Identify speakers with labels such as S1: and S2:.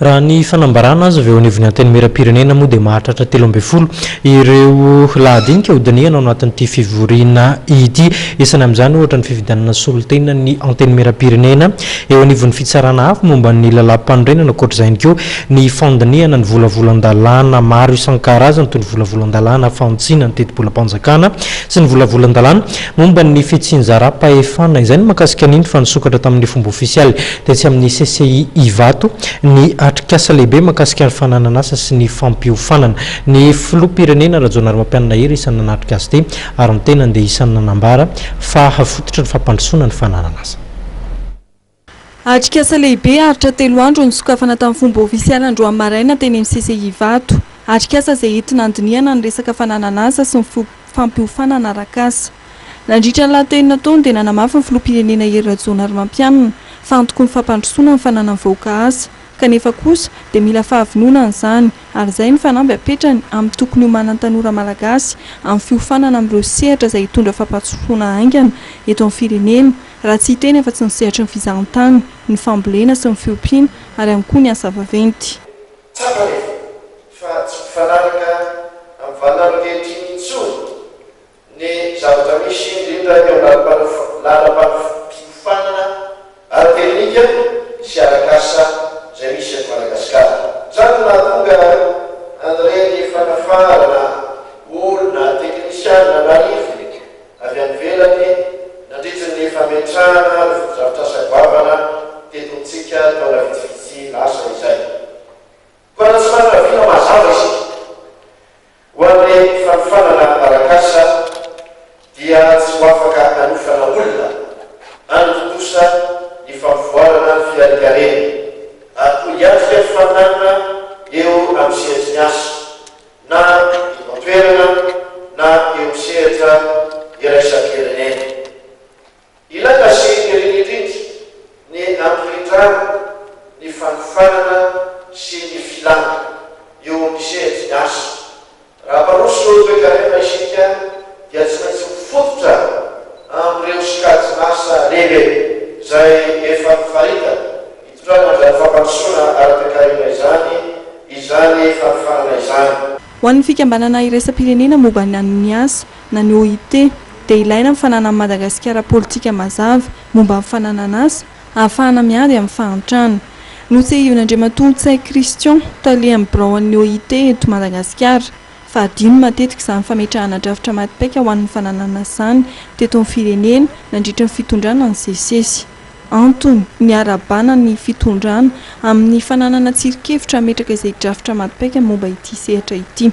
S1: Raha ny fanambarana azo avy eo anivon'ny Antenimierampirenena moa dia mahatratra 13 ireo lahadinika hodinihana ao anatin'ity fivoriana ity. Isany amin'izany ohatra ny fifidianana solontenan'ny Antenimierampirenena eo anivon'ny Fitsarana avo momba ny lalàmpanorenana. Ankoatra izay ihany koa ny fandinihana ny volavolan-dalàna maro isan-karazany toy ny volavolan-dalàna fanitsiana ny tetibolam-panjakana sy ny volavolan-dalàna momba ny fitsinjaram-pahefana. Izay no mahakasika an'iny fa nisokatra tamin'ny fomba ofisialy Tetsy amin'ny CCI Ivato, ny atrikasa lehibe mahakasika ny fananan'asa sy ny fampiofanana. Ny filoham-pirenena Rajaonarimampianina Hery isan'ny nanatrika azy ity ary ny tenany dia isan'ny nanambara fa fototry ny fampandrosoana ny fananan'asa.
S2: Atrikasa lehibe haharitra telo andro nisokafana tamin'ny fomba ofisialy androany maraina teny amin'ny CCI Ivato. Atrikasa izay entina handinihana ny resaka fananan'asa sy ny fampiofanana arak'asa. Nandritra ny lahateny nataony dia nanamafy ny filoham-pirenena Hery Rajaonarimampianina fa antoky ny fampandrosoana ny fananan'ny vahoaka asa kanefa kosa dia mila fahavononana izany ary izay no fanamby apetrany amin'ny tokony hiomanan'ny tanora malagasy amin'ny fiofanana amin'ireo sehatra izay hitondra fampandrosoana haingana eto amin'ny firenena raha tsy hiteny afa-tsy ny sehatry ny fizahantany, ny fambolena sy ny fiompiana ary ihany koa ny asa vaventy.
S3: Tsapa anefa fa tsy mifanaraka amin'ny vaninandro ankehitriny intsony Ny zavatra misy indrindra eo amin'ny lalam-piofanana ara-teknika sy arak'asa izay misy eto Madagasikara. Izany no nahatonga an'ireny fanafarana olona teknisianina an'arivony avy any ivelany nandritry ny fametrahana ny fotodrafitrasa goavana teto amintsika taona vitsivitsy lasa izay. Koa raha tsy manana vina mazava isika ho an'ny fanofanana arak'asa dia tsy ho afaka hanofana olona hanontontosa ny fampivoarana ny fiharikarena ary koa hiatrika fifaninanana eo amin'ny sehatry ny asa na eto an-toerana na eo amin'ny sehatra iraisam-pirenena. Ilaina sy iriny indrindra ny hampirindrana ny fanofanana sy ny filàna eo amin'ny sehatry ny asa. Raha mparoso toekarena isika dia tsy maintsy mifototra amin'ireo sokajin'asa lehibe izay efa nofaritana hitondrana an'izany fampandrosoana ara-toekarena izany izany fanofanana izany.
S2: Ho an'ny fikambanana iraisam-pirenena momba ny asa, na ny OIT, dia ilaina ny fananan'i Madagasikara politika mazava momba ny fananan'asa ahafahana miady amin'ny fahantrana. Notsiahivin'Andriamatoa Ntsay Christian, tale amin'ny biraon'ny OIT eto Madagasikara, fa hadino matetika izany fametrahana drafitra maty paika ho an'ny fananan'asa izany teto amin'ny firenena nandritra ny fitondrana nisesisesy. Antony, niarahabana ny fitondrana amin'ny fananana tsirin-kevitra hametraka izay drafitra maty paika momba ity sehatra ity.